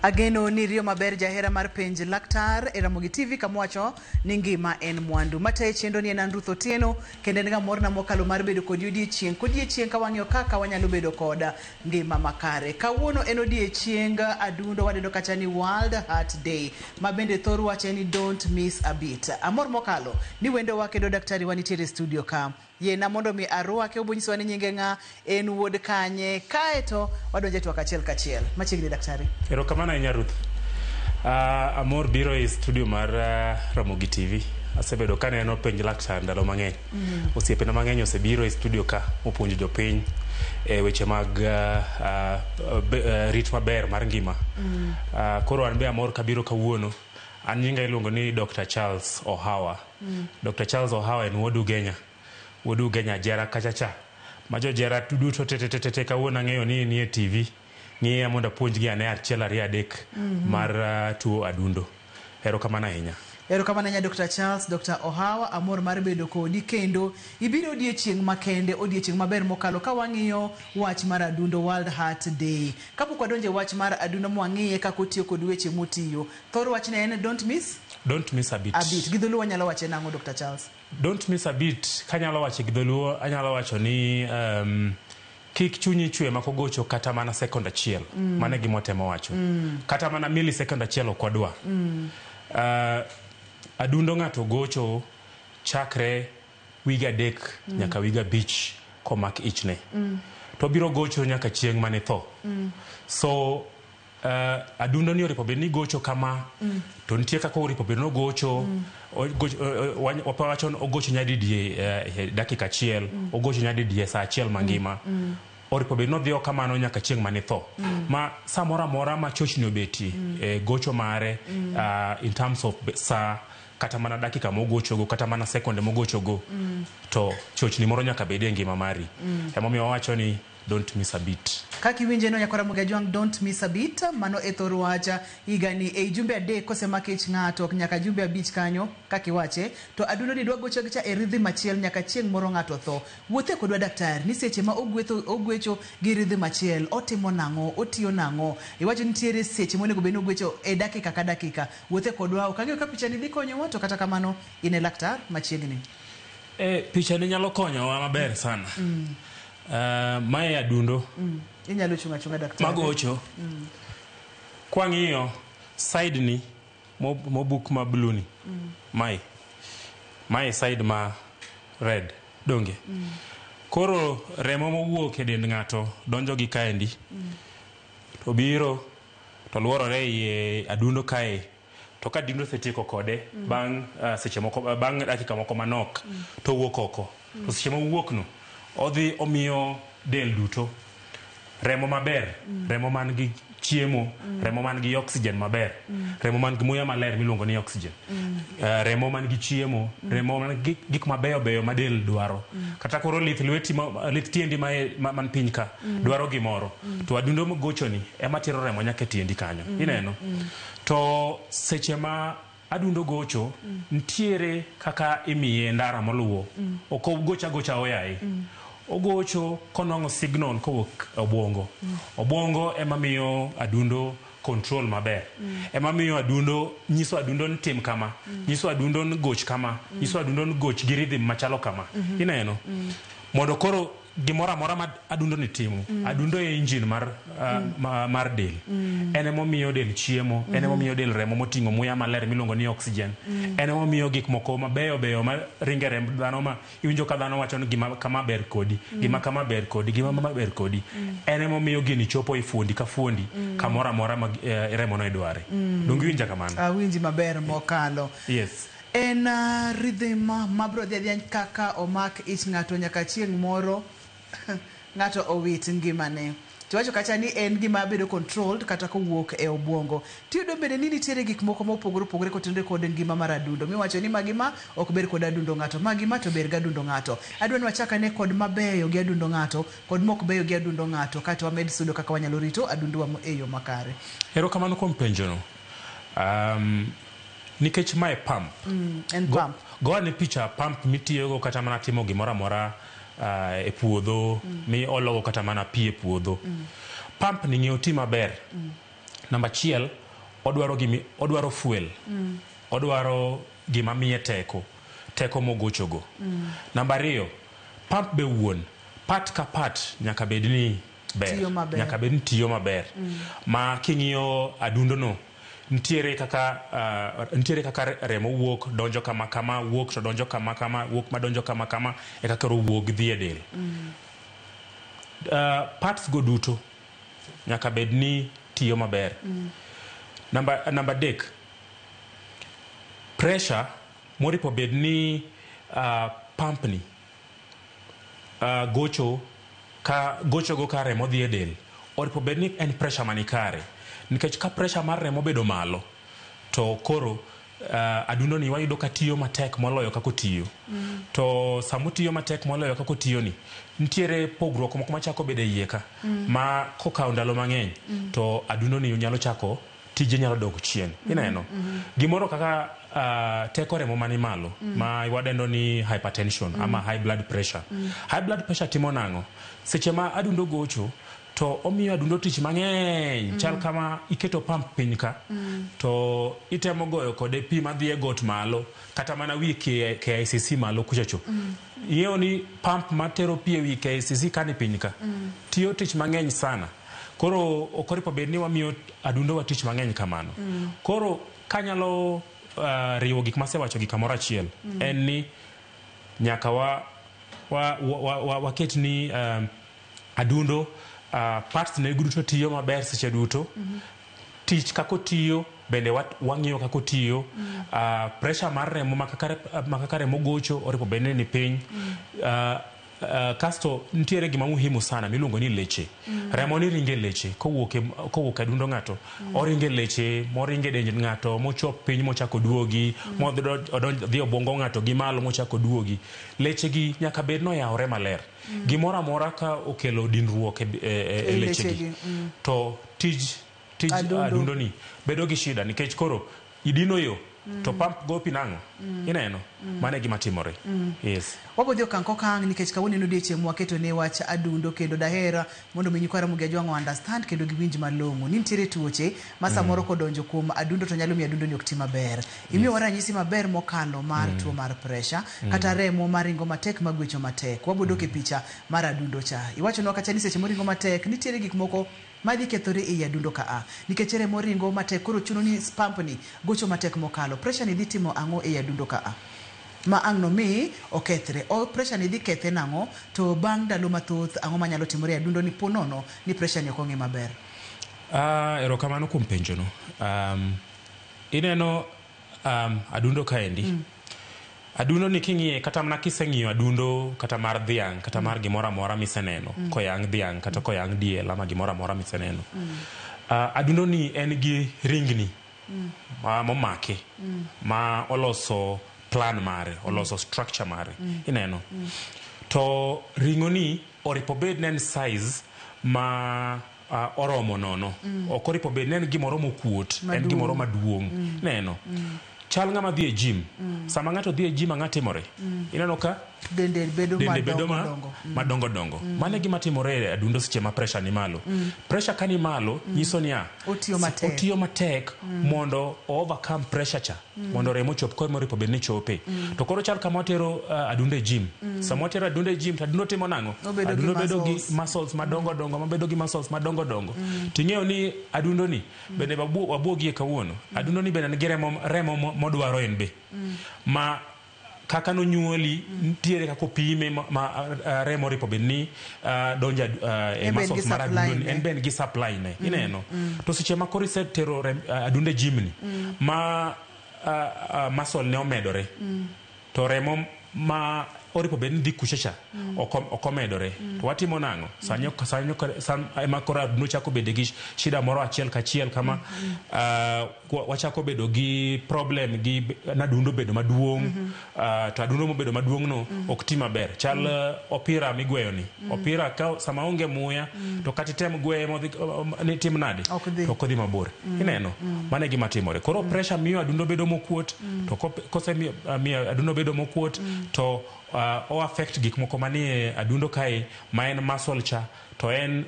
Ageno ni riyo maber jahera mar penj laktar e Ramogi TV kama wacho ni ngima en mwandu. Matayo chenro ni en an Ruth Otieno kendo en ga morna mokalo mar bedo kodi odiechieng' kodiechieng' ka wang'iyo kaka wanyalo bedo kod ngima makare. Kawuono en odiechieng adundo wadendo kacha ni World Heart Day ma bende thor wach en ni don't miss a beat. Amor mokalo ni wendowa kendo daktari wa nitiere e studio ka. Yiena mondo mi arwake obonyisowa ni nyinge ng'a, en wuod kanye, kaeto wadonjo e twak achiel kachiel. Machiegni daktari. Erokamano ahinya Ruth. Amor biro e studio mar Ramogi TV. Asebedo kaneno penj laktar ndalo mang'eny. Osiepena mang'eny osebiro e studio ka mopuonjo jopiny e weche mag rit maber mar ngima. Koro an be amor kabiro kawuono. An nyinga iluongo ni Dr. Charles Ohawa. Dr. Charles Ohawa en wuod Ugenya. Wuod Ugenya Jera kacha cha. Ma jo Jera duto te te te te kawuono ang'eyo ni nie TV. Ng'iya mondo apuonjgi ane achiel ariyo adek mar tuo adundo. Erokamano ahinya. Erokamano ahinya Dr. Charles, Dr. Ohawa, amor mar bedo kodi kendo ibiro odiechieng' makende, odiechieng' maber mokalo ka wang'iyo wach mar adundo World Heart Day. Kapok wadonjo e wach mar adundo mwang'iye kaka otiyo kod weche motiyo, thor wachne en don't miss Don't miss a beat. a beat. Gi dholuo wanyalo wache nang'o Dr. Charles? Don't miss a beat. Kanyalo wacho gi dholuo, anyalo wacho ni kik chunyi chwe mak ogocho kata mana second achiel. Mano e gima watemo wacho. Kata mana millisecond achiel ok wadwa. Adundo ng'ato gocho chakre wige 3 nyaka wige 5 komak ichne. To obiro gocho nyaka chieng' mane tho. So adundo ni oripo bed ni gocho kama to nitie kaka oripo bed ni ogocho wacho ni ogocho nyadidi e dakika achiel ogocho nyadidi e saa achiel mangima oripo bed ni odhiyo kamano nyaka chieng' mane tho ma samoro amora ma chochni obetie e gocho mare in terms of saa kata mana dakika mogochogo kata mana sekonde mogochogo to chochni moro nyaka bedie e ngima mari emomiyo wawacho ni don't miss a beat. Kaka iwinje no nyakwara Ramogi Ajwang' don't miss a beat mano e thor wach higani ei jumbe 3 kosemak ich ng'ato nyaka jumbe 5 kanyo kaka iwache to adundo ni dwa gocho cha e rhythm achiel nyaka chieng' moro ng'ato tho. Wuothe kodwa daktari ni seche ma ogwetho ogwecho gi rhythm achiel otimo nang'o otiyo nang'o iwacho nitiere seche monego bed ni ogwecho e dakika ka dakika wuothe kodwa ok ang'eyo ka picha ni dhi konyowa to kata kamano in e laktar machiegni. Picha ni nyalo konyowa maber sana. Mae adundo. Inyalo chung' achung'a daktari. Magocho. Kwang'iyo side ni mobuk ma blue ni. Mae. Mae side ma red. Donge. Koro remo mowuok e dend ng'ato donjo gi kaendi. To biro to luorore e adundo kae. To ka adundo osetieko kode bang' seche moko bang' dakika moko manok to owuok oko. To seche mowuok no odhi omiyo del duto remo maber, remo man gi chiemo, remo man gi oxygen maber, remo man gi muya maler miluongo ni oxygen, remo man gi chiemo, remo man gi gik mabeyo beyo ma del dwaro. Kata koro lith lweti ma, lith tiendi ma, man piny ka dwaro gimoro. To adundo mogochoni ema tero remo nyaka e tiendi kanyo. Ineno? To seche ma adundo gocho, nitiere kaka imiye ndara moluwo. Ok ogoch agocha oyaye. Ogocho konwang'o signal kowuok e obwongo. Obwongo ema miyo adundo control maber. Ema miyo adundo, nyiso adundo ni tim kama, nyiso adundo ni goch kama, nyiso adundo ni goch gi rhythm machalo kama. Ineno? Mondo koro gimoro amora ma adundo ni timo, adundo e engine mar, mar del. En emomiyo del chiemo, en emomiyo del remo moting'o muya maler miluongo ni oxygen. En emomiyo gik moko mabeyo beyo ma ringe remb dhano ma iwinjo ka dhano wacho ni gima kama ber kodi, gima kama ber kodi, gima kama ber kodi. En emomiyo gini chopo e fuondi ka fuondi kamoro amora ma remo no idware. Donge iwinja kamano? Awinji maber mokalo. Yes. En rhythm mabro dhi adhiya kaka omak ich ng'ato nyaka chieng' moro ng'ato owit ngimane. Tiwacho kacha ni en gima bedo controlled kata kowuok e obwongo. Tiyudo bende ni nitiere gik moko mopogore opogore kotenore kod ngima mar adundo. Miwacho ni magi ma ok ber kod adundo ng'ato, magi ma to ber gi adundo ng'ato. Adwa ni wachak ane kod mabeyo gi adundo ng'ato kod mok beyo gi adundo ng'ato kaeto wamed sudo kaka wanyalo rito adundowa e yo makare. Erokamano kuom penjono. Nikech mae pump. En pump. Go ane picha pump mitiyogo kata mana timo gimoro amora e puodho, miologo kata mana pi e puodho. Pump ni ng'eyo ti maber. Namba achiel, odwaro gimi, odwaro fuel. Odwaro gima miye teko, teko mogochogo. Namba ariyo, pump be wuon, part ka part nyaka bed ni ber. Tiyo maber. Nyaka bed ni tiyo maber. Ma king'iyo adundo no, nitiere kaka nitiere kaka remo wuok donjo kama kama, wuok to donjo kama kama, wuok madonjo kama kama, e kaka koro wuok dhi e del. Parts go duto nyaka bed ni tiyo maber. Namba adek, pressure moripo bed ni pump ni gocho ka gochogo ka remo dhi e del, oripo bed ni en pressure mani kare, nikech ka pressure mar remo bedo malo to koro adundo ni wayudo ka tiyo matek moloyo kaka otiyo. To samotiyo matek moloyo kaka otiyo ni, nitiere pogruok moko machako bedo e iye ka, ma kokawo ndalo mang'eny to adundo ni nyalo chako tije nyalo dok chien. Ineno gimoro kaka teko remo mani malo, ma wadendo ni hypertension ama high blood pressure. High blood pressure timo nang'o? Seche ma adundo gocho to omiyo adundo tich mang'eny, chal kama iketo pump piny ka to itemo goyo kode pi madhi e got malo, kata mana wi KICC malo kuchacho. Ing'eyo ni pump matero pi e wi KICC kani piny ka tiyo tich mang'eny sana. Koro ok oripo bed ni wamiyo adundo wa tich mang'eny kamano. Koro kanyalo riwo gik masewacho gi kamoro achiel, en ni nyaka wa waket ni adundo parts ne duto tiyo maber seche duto. Tich kaka otiyo bende wang'iyo kaka otiyo. Pressure mar remo ma kaka remo gocho oripo bed ni piny. Kasto nitiere gima muhimu sana miluongo ni leche. Remo ni ringe leche kowuok e adundo ng'ato, oringe leche moringe dend ng'ato mochop piny mochako duogi, modhi dhi obwongo ng'ato gi malo mochako duogi. Leche gi nyaka bed noyawore maler. Gimoro amora ka okelo dinruok e leche gi, to tij Adundo. adundo ni bedo gi shida, nikech koro idino yo to pump go pi nang'o? Ineno, mano e gima timore, yes. Wabodhi okang' kokang' nikech kawuono en odiechieng' mwaketo ne wach adundo, kendo daher mondo mi nyikwa Ramogi Ajwang' understand kendo giwinj malong'o ni nitiere tuoche ma samoro kodonjo kuom adundo to nyalo miyo adundo ni ok ti maber. Imiyowa ranyisi maber mokalo mar tuo mar pressure kata remo maringo matek magwecho matek. Wabodok e picha mar adundo cha. Iwachonwa kacha ni seche moringo matek nitiere gik moko madhi kethore ei adundo ka a nikech remo ringo matek, koro chuno ni pump ni gocho matek mokalo. Pressure ni dhi timo ang'o ei adundo ka a ma ang' no mi okethre? O pressure ni dhi kethe nang'o? To bang' ndalo mathoth, ang'o manyalo timore e adundo ni po nono ni pressure ni ok ong'i maber? Erokamano kuom penjono. Ineno adundo kaendi. Adundo ni king'iye, kata mana kiseng'iyo adundo kata mar dhiang', kata mar gimoro amora miseneno, koyang' dhiang' kata koyang' diel ama gimoro amora miseneno. Adundo ni en gi ringni ma momake ma oloso plan mare, oloso structure mare. Ineno. To ring'o ni oripo bed ne en size ma oromo nono. Ok oripo bed ne en gimoro mokuot, en Maduong'. gimoro maduong'. Neno. Chal ng'ama dhi e gym. Sama ng'ato dhi e gym, ang'a timore? Ineno ka dende bedo dende bedo madongo dongo. Madongo dongo. Mano e gima timore e adundo seche ma pressure ni malo. Pressure ka ni malo nyiso niya, Otiyo matek. Otiyo matek mondo o overcome pressure cha, mondo remo ochop koro moripo bed ni chope. To koro chal kama watero adundo e gym. Sama watero adundo e gym to adundo timo nang'o? Obedo gi Adundo bedo gi muscles. muscles madongo dongo, mabedo gi muscles madongo dongo. Ting'eyo ni adundo ni bende wabuogie kawuono. Adundo ni bende nigi remo modwaro en be. Ma kaka nonyuoli nitiere kaka opime ma remo oripo bed ni donjo e En be en gi muscles mar supply adundo ni ne. En be en gi supply ne. Ineno. To seche ma koro isetero adundo e gym ni ma muscle ne omedore, to remo ma oripo bed ni dhi kucha cha ok omedore, to watimo nang'o? Sani ema koro adundo chako bedo gi shida moro achiel kachiel kama wachako bedo gi problem gi nadundo bedo maduong', to adundo mobedo maduong' no ok ti maber. Chal opira migweyo ni, opira ka sama onge muya to kata item gweye modhi ni tim nade, Ok dhi. to ok odhi mabor. Ineno, mano e gima timore. Koro pressure miyo adundo bedo mokuot, to kosemiyo miyo adundo bedo mokuot to o affect gik moko manie adundo kae, ma en muscle cha to en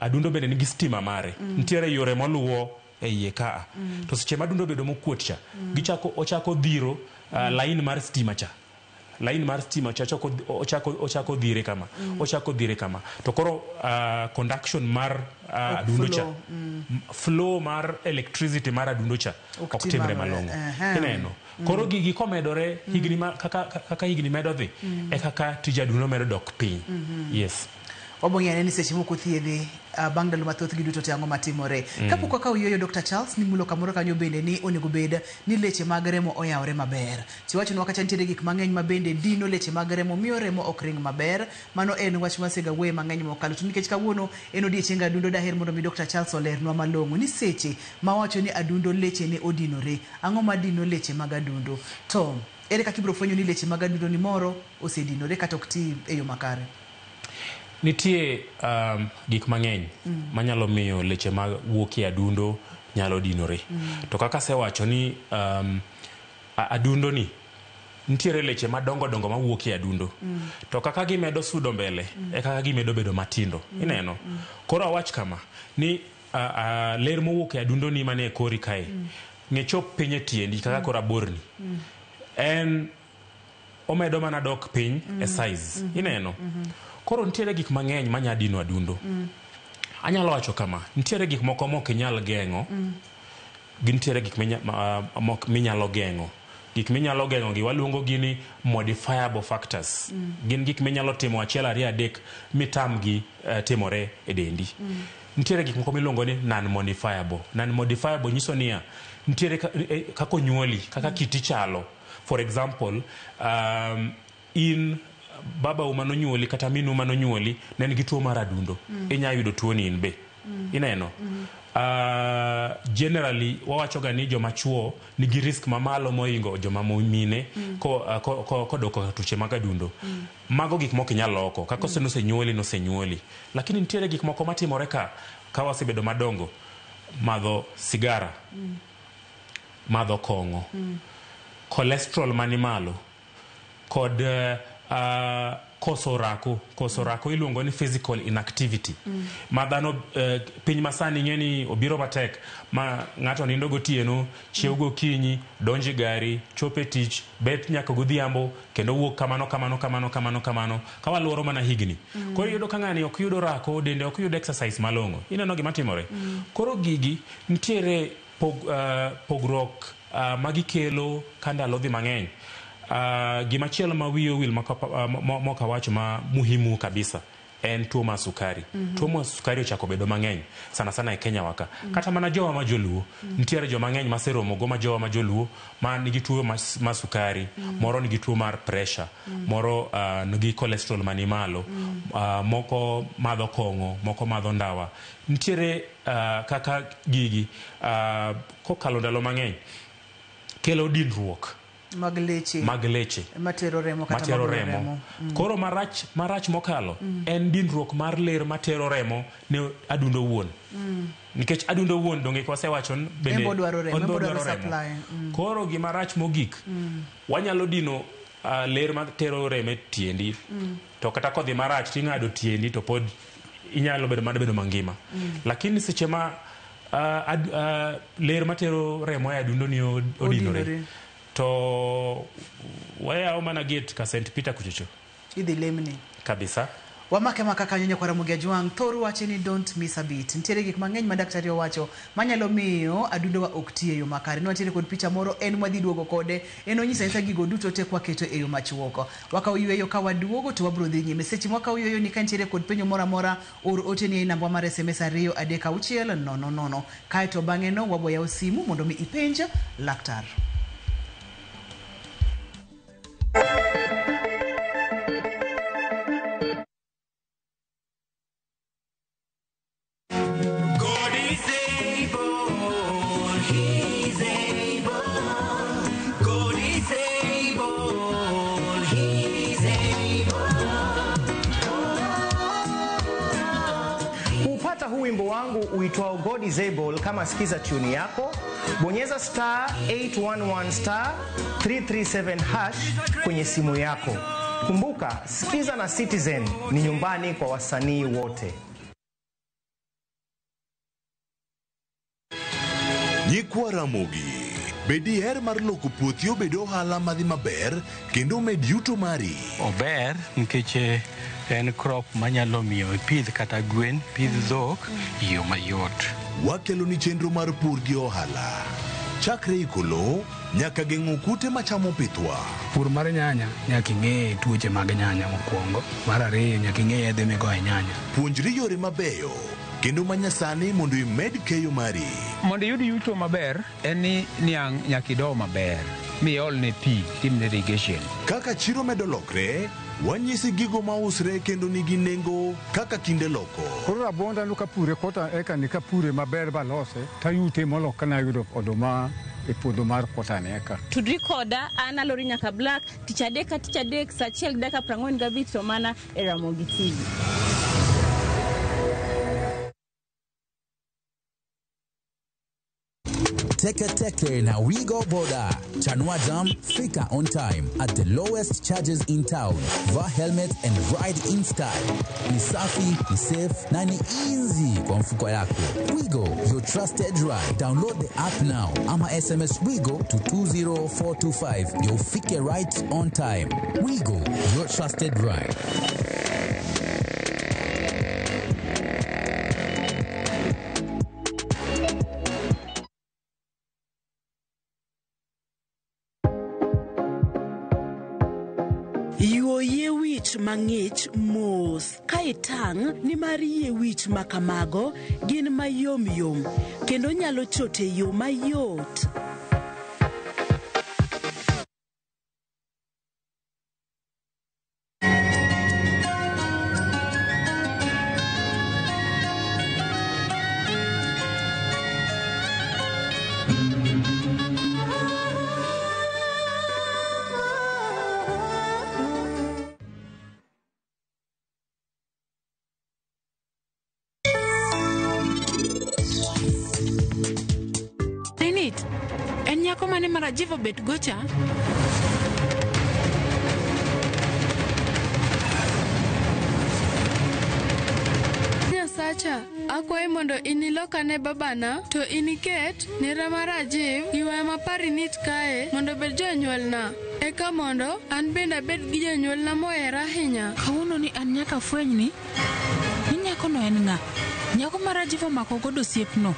Adundo bende nigi stima mare. Nitiere yore moluwo e iye kaa. To seche ma adundo bedo mokuot cha, gichako ochako dhiro line mar stima cha. Line mar stima cha ochako dhire kama. Ochako dhire kama. To koro conduction mar adundo cha. Flow mar electricity mar adundo cha ok timre malong'o. Ineno. Koro gigi komedore higni ma kaka higni medo dhi e kaka tij adundo medo dok piny. Yes. Wabong'e ni seche moko thiedhe bang' ndalo mathoth gi duto te ang'o matimore. Kapok wakawo yueyo Dr. Charles ni mulo kamoro kanyo bende ni onego bed ni leche mag remo oyawore maber. Tiwachonwa kacha nitiere gik mang'eny ma bende dino leche mag remo miyo remo ok ring maber. Mano en wach masega wuoye mang'eny mokalo. To nikech kawuono en odiechieng adundo daher mondo mi Dr. Charles olernwa malong'o ni seche mawacho ni adundo leche ne odinore. Ang'o madino leche mag adundo? To ere kaka ibiro fwenyo ni leche mag adundo ni moro osedinore kata ok ti e yo makare? Nitie gik mang'eny manyalo miyo leche mag wuok e adundo nyalo dinore. To kaka asewacho ni adundo ni nitiere leche madongo dongo mawuok e adundo. To kaka gimedo sudo mbele e kaka gimedo bedo matindo. Ineno? Koro awach kama ni ler mowuok e adundo ni mane e kori kae ng'e chop piny e tiendi kaka koro aborni. En omedo mana dok piny e size. Ineno? Koro nitiere gik mang'eny manya dino adundo. Anyalo wacho kama, nitiere gik moko mok inyal geng'o, gi nitiere gik minyalo geng'o. Gik minyalo geng'o gi waluongo gi ni modifiable factors. Gin gik minyalo timo achiel ariyo adek mitamgi timore e dendi. Nitiere gik moko miluongo ni non-modifiable. Non-modifiable nyiso niya, nitiere kaka onyuoli, kaka kiti chalo. For example, in baba u manonyuoli kata minu manonyuoli ne nigi tuo mar adundo. Inya yudo tuo ni in be. Ineno? Generally wawacho ga ni joma chuo nigi risk mamalo moingo joma mine kodok tuoche mag adundo. Mago gik moko inyalo loko. Kaka nosenyuoli nosenyuoli. Lakini nitiere gik moko matimore ka wasebedo madongo. Madho sigara. Madho kong'o. Cholesterol mani malo. Kod koso rako. Koso rako iluongo ni physical inactivity. Ma dhano piny masani ng'e ni obiro matek ma ng'ato nindo gotieno, chiew gokinyi, donjo e gari, chopo e tich, bet nyaka godhiambo, kendo wuok kamano kamano kamano kamano kamano ka waluoro mana higni. Koro iyudo ka ng'ani ok yudo rako, dende ok yud exercise malong'o. Ineno gima timore? Koro gigi nitiere pogruok magikelo ka ndalo dhi mang'eny. Gimachielo ma wiye owil mokawacho ma muhimu kabisa en tuo mar sukari. Tuo mar sukari ochako bedo mang'eny sana sana e Kenya waka. Kata mana jowa ma joluo, nitiere joma ng'eny maseromo go ma jowa ma joluo ma nigi tuo mar sukari, moro nigi tuo mar pressure, moro nigi cholesterol mani malo, moko madho kong'o, moko madho ndawa. Nitiere kaka gigi kokalo ndalo mang'eny kelo dinruok mag leche matero remo kata matero remo. Koro marach mokalo en dinruok mar ler matero remo ne adundo wuon. Nikech adundo wuon donge kwasewacho bende odwaro remo, odwaro supply. Koro gima rach mogik, wanyalo dino ler matero remo e tiendi. To kata kodhi marach ting'ado tiendi to pod inyalo bedo mana bedo mangima. Lakini seche ma ler matero remo e adundo ni odinore, to wayawo mana gate ka St. Peter kuchocho. Idhi lemni. Kabisa. Wamake maka kanyo nyakwara Ramogi Ajwang', thor wacho ni don't miss a beat. Nitiere gik mang'eny ma daktari owacho manyalo miyo adundo wa ok ti e yo makare. Nwantiere kod picha moro en mwadhi duogo kode, en onyisa nyisa gigo duto te kwaketo e yo machuok. Wakawo yueyo ka waduogo to wabro dhi nyime. Seche mwakawo yueyo ni ka nitiere kod penjo moro amora, or ote ni e namba mar SMS 2 3 6 0 0. Kaeto bang'e no wabo yawo simu mondo mi ipenj laktar. God is able, He's able. God is able, He's able. Kupata huu wimbo wangu uitwao God is Able, kama sikiza tune yako, bonyeza star 811 star 337 hash kwenye simu yako. Kumbuka, Sikiza na Citizen ni nyumbani kwa wasanii wote. Nyikwa Ramogi, be diher mar loko puothi obed ohala madhi maber kendo omed yuto mari? Ober nikech en crop manyalo miyo ipidh kata gwen, pidh dhok e yo mayot. Wakeloni chenro mar pur gi ohala. Chakre iko lowo nyaka geng'o kute machamo pithwa. Pur mar nyanya nyaka ing'e tuoche mag nyanya mokwongo. Mar ariyo nyaka ing'e yedhe migoyo e nyanya. Puonjri yore mabeyo kendo manyasani mondo imed keyo mari. Mondo iyud yuto maber en ni niang' nyaka ido maber miolne pi timne irrigation. Kaka chiro medo lokre, wanyisi gigo mausre kendo nigi nengo kaka kinde loko. Koro rabuonda no kapure kota eka ni kapure maber balose tayute molo kana yudo oduma e puodho mar kota ni eka. Tudri koda an Alori nyaka Black tich adek ka tich adek saa achiel gi dakika 45 to mana e Ramogi TV. Teke Teke na Wigo Boda. Chanua Jam, fika on time at the lowest charges in town. Vaa helmet and ride in style. Ni safi, ni safe na ni easy kwa mfuko yako. Wigo, your trusted ride. Download the app now ama SMS Wigo to 20425 ndio ufike right on time. Wigo, your trusted ride. Yuo yie wich mang'ich mos ka itang' nimar yie wich ma kamago gin mayom yom kendo nyalo chot e yo mayot. Init, en nyako mane ma Rajiv obet gocha? Nyasacha, akwayi mondo inilokane babana to iniket nera ma Rajiv gi waya ma Parinit kae mondo obed jonyuolna. Eka mondo an bende abed gi jonyuolna mohera ahinya. Kawuono ni an nyaka fweny ni nyakono en ng'a? Nyako ma Rajiv omako godo osiepno.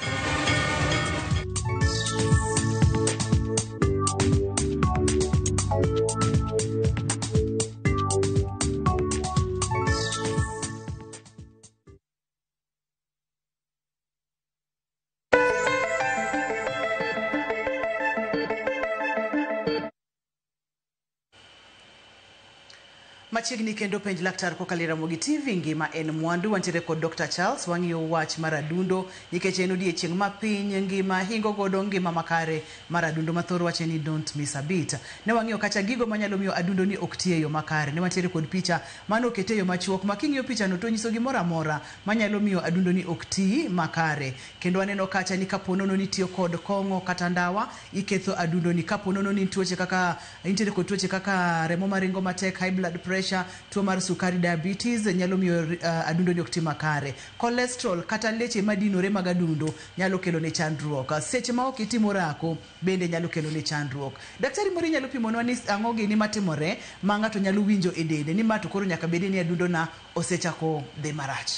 Machiegni kendo penj laktar kokalo e Ramogi TV ngima en mwandu. Wantiere kod Dr. Charles, wang'iyo wach mar adundo nikech en odiechieng' ma piny ngima hingo godo ngima makare mar adundo ma thor wache ni don't miss a beat. Ne wang'iyo kacha gigo manyalo miyo adundo ni ok ti e yo makare. Ne wantiere kod picha mano okete e yo machuok ma king'iyo picha no to nyiso gimoro amora manyalo miyo adundo ni ok ti makare. Kendo waneno kacha ni kapo nono ni tiyo kod kong'o kata ndawa iketho adundo ni, kapo nono ni tuoche kaka intiere kod tuoche kaka remo maringo matek, high blood pressure, tuo mar sukari, diabetes nyalo miyo adundo ni ok ti makare. Cholesterol kata leche madinore mag adundo nyalo kelo ne chandruok. Seche ma ok itimo orako bende nyalo kelo ne chandruok. Daktari moro nyalo pimonwa ni ang'o gini matimore ma ng'ato nyalo winjo e dende ni ma to koro nyaka bedi ni adundo na osechako dhi marach.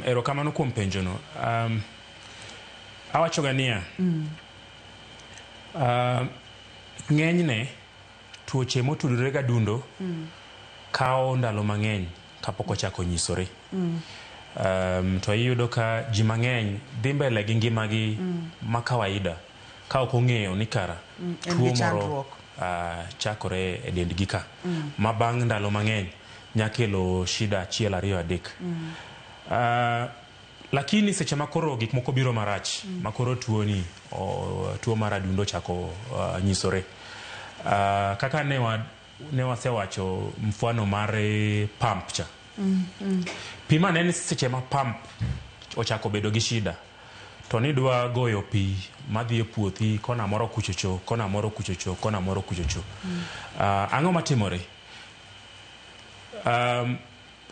Erokamano kuom penjono. Awachoga niya, ng'enyne tuoche motudore gi adundo kawo ndalo mang'eny kapok ochako nyisore. To iyudo ka ji mang'eny dhi mbele gi ngimagi ma kawaida ka ok ong'eyo ni kara tuo moro chakore e dendgi ka ma bang' ndalo mang'eny nyakelo shida 1 2 3. Lakini seche ma koro gik moko biro marach ma koro tuo ni tuo mar adundo ochako nyisore. Kaka ne wasewacho mfano mar pump cha. Pi manene seche ma pump ochako bedo gi shida to nidwa goyo pi madhi e puothi kona moro kuchocho, kona moro kuchocho, kona moro kuchocho. Ang'o matimore?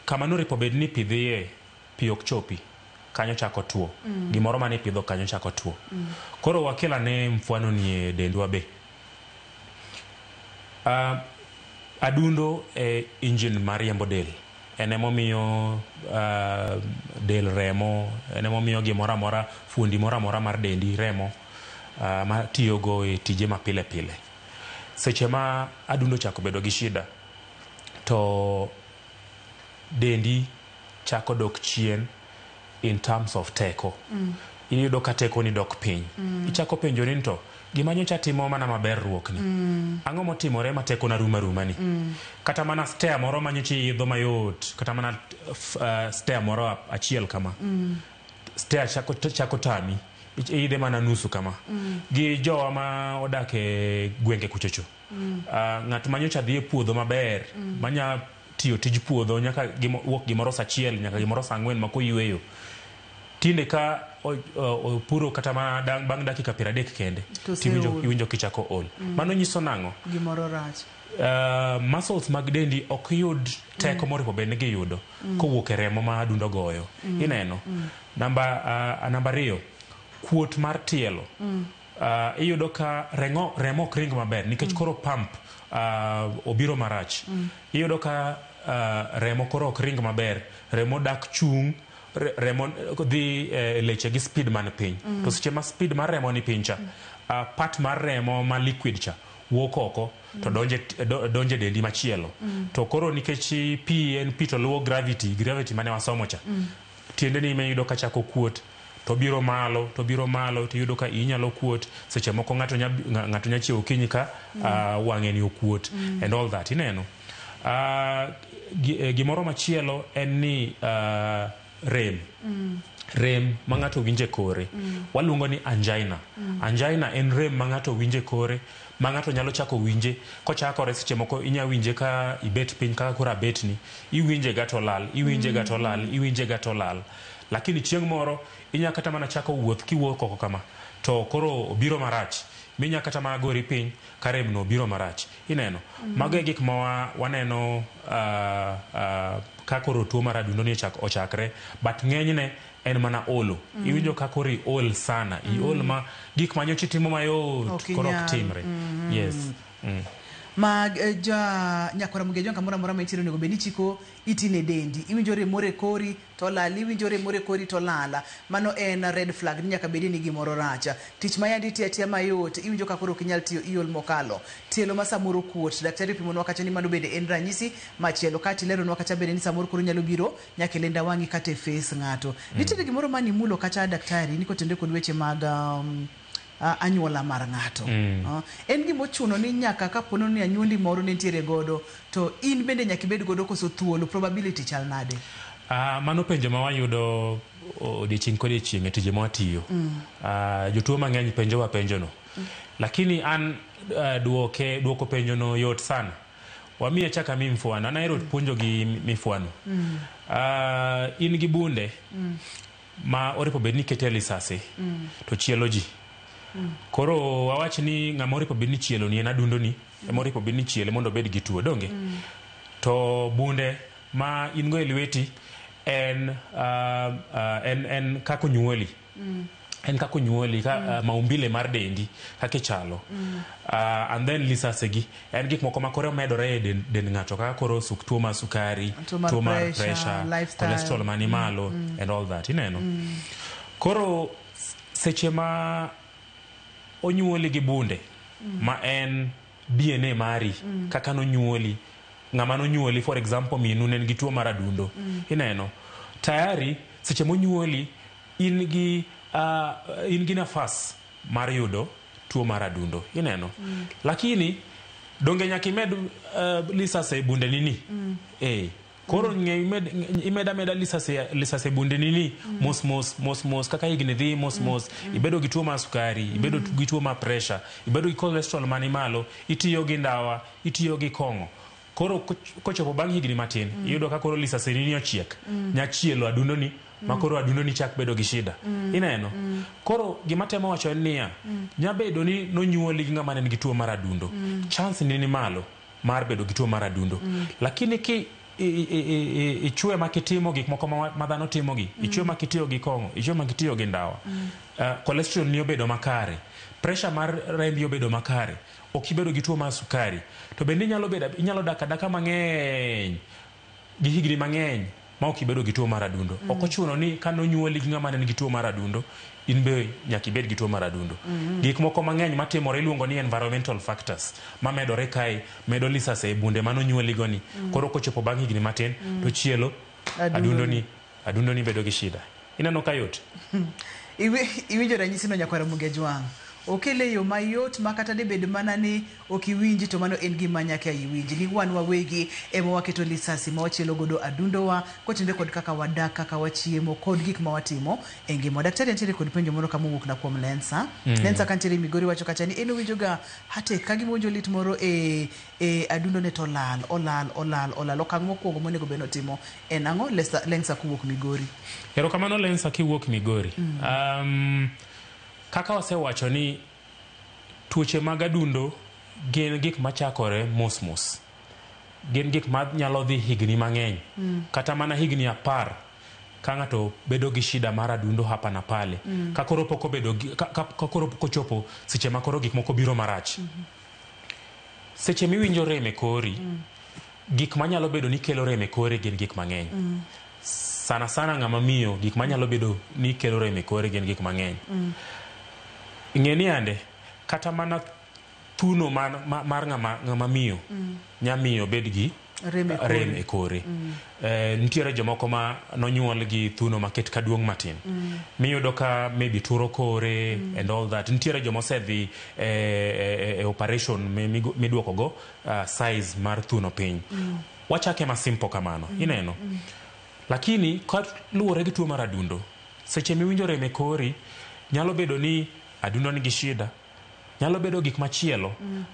Kama noripo bed ni pi dhiye, pi ok chopi. kanyo chako tuo. Gimoro mane ipidho kanyo chako tuo. Koro wakel ane mfano ni e dendwa be. Adundo e engine mar riembo del. En emomiyo del remo, en emomiyo gimoro amora, fuondi moro amora mar dendi remo ma tiyogo e tije mapile pile. Seche ma adundo ochako bedo gi shida, to dendi chako dok chien in terms of teko. Iyudo ka teko ni dok piny. Ichako penjori ni to gima nyocha timo mana maber ruok ni. Ang'o motimore ma teko na rumo aruma ni? Kata mana stair moro ma nyocha iidho mayot, kata mana stair moro achiel kama. Stair chako tami. Iidhe mana nusu kama. Gi jowa ma odak e gwenge kuchocho. Ng'at ma nyocha dhi e puodho maber, manya tiyo tij puodho nyaka wuok gimoro saa achiel nyaka gimoro saa ang'wen ma koyweyo. Tinde ka opuro kata mana bang' dakika 30 kende, To tiwinjo oseol. iwinjo kichako ol. Mano nyiso nang'o? Gimoro rach. Muscles mag dendi ok yud teko moripo bed ni giyudo kowuok e remo ma adundo goyo. Ineno? Namba 2, kuot mar tielo. Iyudo ka remo ok ring maber nikech koro pump obiro marach. Iyudo ka remo koro ok ring maber, remo dak chung', remo dhi leche gi speed man piny. To seche ma speed mar remo ni piny cha, part mar remo ma liquid cha wuok oko to donje dendi machielo. To koro nikech pi en pi to luwo gravity, gravity mane wasomo cha. Tiende ni iyudo ka chako kuot, to biro malo, to biro malo, to iyudo ka inyalo kuot. Seche moko ng'ato nya chiewo okinyi ka wang'e ni okuot and all that, ineno. Gimoro machielo en ni rem. Rem ma ng'ato winje kore. Waluongo ni angina. Angina en rem ma ng'ato winje kore, ma ng'ato nyalo chako winje kochakore seche moko inya winje ka ibet piny kaka koro abetni, iwinje ga to lal, iwinje ga to lal, iwinje ga to lal. Lakini chieng' moro inya kata mana chako wuoth kiwuok oko kama, to koro obiro marach, minya kata mana gori piny ka remno obiro marach. Ineno? Mago e gik ma waneno ka koro tuo mar adundo ni ochakre, but ng'enyne en mana olo. Iwinjo ka koro iol sana, iol ma gik ma nyocha itimo mayot koro ok timre. Yes. Ma ja nyakwara Mugejo kamoro amora ma intiere onego bed ni ichiko iti ne dendi. Iwinjo rem moro e kori to lal, iwinjo rem moro e kori to lala. Mano en red flag ni nyaka bedi ni gimoro rach. Tich ma yandi itiyo atiya mayot, iwinjo ka koro ok inyal tiyo iol mokalo. Tielo ma samoro kuot, daktari opimonwa kacha ni mano bende en ranyisi machielo. Kata ileronwa kacha bende ni samoro koro nyalo biro nyaka e lenda wang'i kata e face ng'ato. Nitiere gimoro manimulo kacha daktari ni kotenore kod weche mag anyuola mar ng'ato. En gima ochuno ni nyaka kapo ni anyuondi moro ne nitiere godo to in bende nyaka ibed godo koso thuolo, probability chal nade? Mano penjo ma wayudo odiechieng' kodiechieng' e tije ma watiyo. Jotuo mang'eny penjowa penjono. Lakini an duoko penjono yot sana. Wamiye chaka mi mfwano. An ahero puonjo gi mifwano. In gi bunde ma oripo bed ni ikete lisasi to chielo ji. Koro wawach ni ng'ama oripo bed ni chielo ni en adundo ni, ema oripo bed ni chiele mondo obed gi tuo, donge? To bunde ma in go e lweti en kaka onyuoli. En kaka onyuoli, ka maumbile mar dendi kaka ichalo. And then lisase gi en gik moko ma koro medore e dend ng'ato kaka koro tuo mar sukari, tuo mar pressure, cholesterol mani malo and all that, ineno? Koro seche ma onyuoli gi bunde ma en DNA mari kaka nonyuoli, ng'ama nonyuoli for example minu ne nigi tuo mar adundo, ineno? Tayari seche monyuoli in gi nafas mar yudo tuo mar adundo, ineno? Lakini donge nyaka imed lisase e bundeni ni? Koro imed ameda lisase e bundeni ni mos mos mos mos kaka higni dhi mos mos, ibedo gi tuo mar sukari, ibedo gi tuo mar pressure, ibedo gi cholesterol mani malo, itiyo gi ndawa, itiyo gi kong'o. Koro kochopo bang' higni matin, iyudo ka koro lisase ni ochiek, nyachielo adundo ni, ma koro adundo ni chak bedo gi shida. Ineno? Koro gima temo wacho en niya, nyabedo ni nonyuoli gi ng'ama ne nigi tuo mar adundo. Chance ni malo mar bedo gi tuo mar adundo. Lakini ki ichwe ma kitimo gik moko ma dhano timogi, ichwe ma kitiyo gi kong'o, ichwe ma kitiyo gi ndawa, cholesterol ni obedo makare, pressure mar rembi obedo makare, ok ibedo gi tuo mar sukari, to bende inyalo dak adaka mang'eny gi higni mang'eny ma ok ibedo gi tuo mar adundo. Ok ochuno ni kanonyuoli gi ng'ama ne nigi tuo mar adundo, in be nyaka ibed gi tuo mar adundo. Gik moko mang'eny matimore iluongo ni environmental factors mamedore kae medo lisase e bunde manonyuoligo ni. Koro kochopo bang' higni matin to chielo adundo ni bedo gi shida. Ineno ka yot? Iwinjo ranyisi no nyakwara Ramogi Ajwang'. Okele yo mayot ma kata debed mana ni ok iwinji to mano en gima nyaka iwinji. Ni wan wawegi ema waketo lisasi ma wachielo godo adundowa kotenore kod kaka wadak, kaka wachiemo kod gik ma watimo e ngima. Daktari nitiere kod penjo moro kama owuok na kuom Lensa. Lensa kantiere Migori wacho kacha ni en owinjoga heartache ka gima owinjo lit moro e adundo ne to olal olal olal olal. Okang' mokwongo monego bed ni otimo en ang'o? Lensa kowuok Migori. Erokamano Lensa kiwuok Migori. Kaka wasewacho ni tuoche mag adundo gin gik machakore mos mos. Gin gik ma nyalo dhi higni mang'eny. Kata mana higni 10 ka ng'ato bedo gi shida mar adundo hapa na pale. Ka koro pok obedo ka koro pok ochopo seche ma koro gik moko biro marach. Seche miwinjo rem e kori, gik manyalo bedo ni kelo rem e kori gin gik mang'eny. Sana sana ng'ama miyo gik manyalo bedo ni kelo rem e kori gin gik mang'eny. Ng'e ni ande kata mana thuno mar ng'ama miyo nyamiyo bed gi rem e kore. Nitiere jomoko ma nonyuol gi thuno maket kaduong' matin. Miyudo ka maybe turo kore and all that. Nitiere joma osedhi e operation miduoko go size mar thuno piny. Wachake ma simple kamano, ineno. Lakini ka luwore gi tuo mar adundo, seche miwinjo rem e kori, nyalo bedo ni adundo nigi shida, nyalo bedo gik machielo,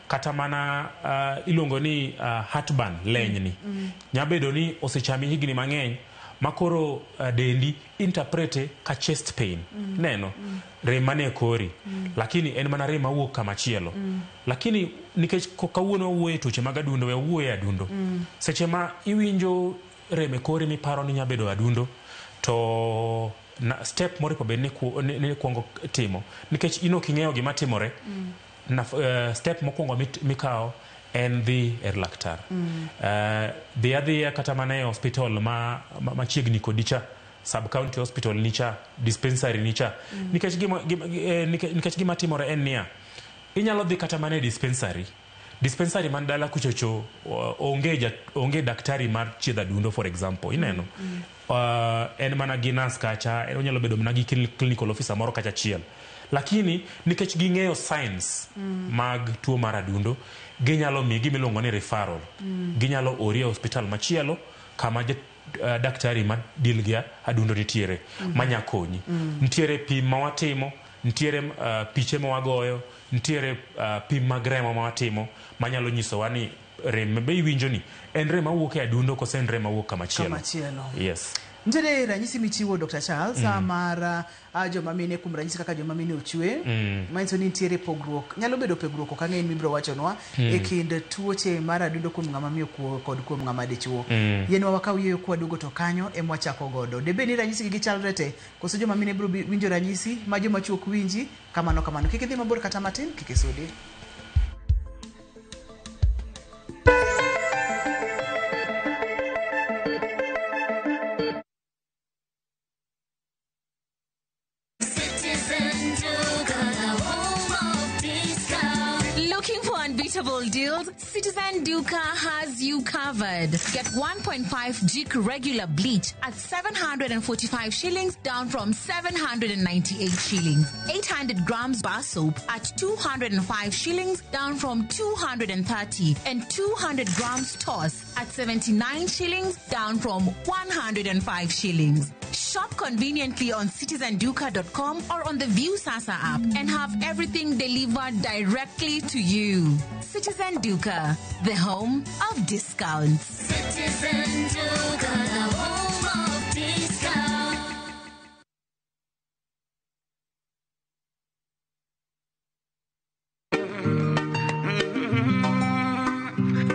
kata mana iluongo ni heartburn, lenyni. Nyalo bedo ni osechami higni mang'eny ma koro dendi interprete ka chest pain. Neno, rem mane e kori, lakini en mana rem mawuok kamachielo. Lakini nikech kawuono wawuoyo e tuoche mag adundo, we wawuoyo e adundo. Seche ma iwinjo rem e kori miparo ni nyabedo adundo, to step moripo bed ni kuongo timo nikech in ok ing'eyo gima timore. Step mokwongo mikawo en dhi e laktar. Dhi adhiya kata mana e hospital machiegni kodi cha, sub county hospital nicha, dispensary nicha. Nikech gima timore en niya, inyalo dhi kata mana e dispensary. Dispensary man dala kuchocho onge daktari mar chiedho adundo for example, ineno. En mana gi nurse kacha, en onyalo bedo mana gi clinical officer moro kacha achiel. Lakini nikech ging'eyo signs mag tuo mar adundo, ginyalo miyi gima iluongo ni referral. Ginyalo ori e hospital machielo kama daktari ma deal gi adundo nitiere, manya konyi. Nitiere pim ma watimo, nitiere piche ma wagoyo, nitiere pim mag remo ma watimo manyalo nyisowa ni rem be iwinjo ni en rem mawuok e adundo kose en rem mawuok kamachielo. Yes. Nitiere ranyisi michiwo Dr. Charles mar joma mine, kuom ranyisi kaka joma mine ochwe, manyiso ni nitiere pogruok, nyalo bedo pogruok ok ang'e ni mibiro wachonwa e kind tuoche mar adundo kuom ng'ama miyo kod kuom ng'ama dichuo. Yienwa wakaw yweyo kwaduogo to kanyo ema wachako godo. Debed ni ranyisi gi gichalre te, koso joma mine biro winjo ranyisi ma joma chuo ok winji? Kamano kamano. Kik idhi mabor kata matin, kik isudi. Looking for unbeatable deals? Citizen Duka has you covered. Get 1.5 Jik regular bleach at 745 shillings, down from 798 shillings. 800 grams bar soap at 205 shillings, down from 230. And 200 grams toss at 79 shillings, down from 105 shillings. Shop conveniently on citizenduka.com or on the Viusasa app and have everything delivered directly to you. Citizen Duka, the home of discounts. Citizen Duka, the home of discounts.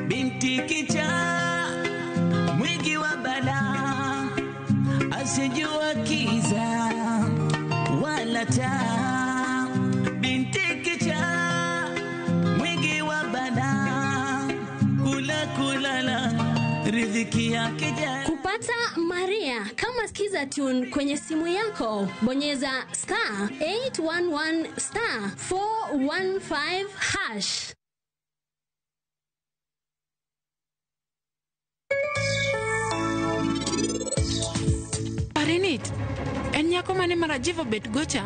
Binti kicha, mwigi Asijua kiza wala taa, binti kichaa mwingi wa balaa, kula kulala riziki yake jana. Kupata Maria kama Skiza Tune kwenye simu yako, bonyeza star 811 star 415 hash. Parinit, en nyako mane ma Rajiv obet gocha?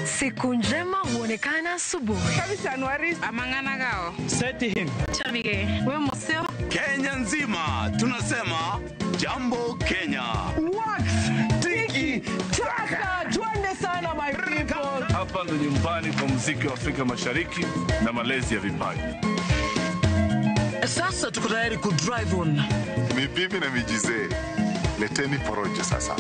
Siku njema huonekana asubuhi. Kenya nzima tunasema jambo Kenya. Wax tiki taka, twende sana my people. Hapa ndo nyumbani kwa muziki wa Afrika Mashariki na malezi ya vipaji. Sasa tuko tayari ku drive on. Mibibi na mijizee, leteni porojo sasa.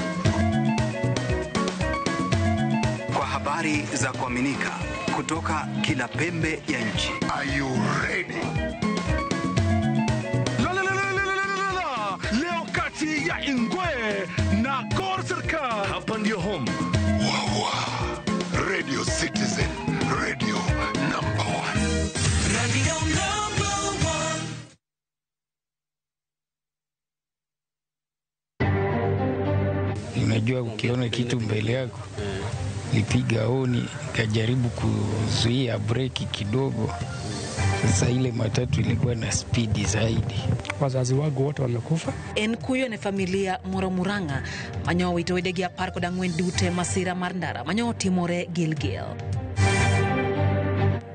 Kwa habari za kuaminika kutoka kila pembe ya nchi. Are you ready? La, la, la, la, la, la, la, la. Leo kati ya Ingwe na Gor Serikal. Hapa ndio home. Wawa. Radio Citizen, radio number one. Radio number one. Unajua, ukiona kitu mbele yako, lipiga honi, nikajaribu kuzuia breki kidogo. Sasa ile matatu ilikuwa na spidi zaidi. Wazazi wangu wote wamekufa. En kuyo ne familia moro Murang'a manyo wito wedegi 14 dute masira mar ndara manyo timore Gilgil.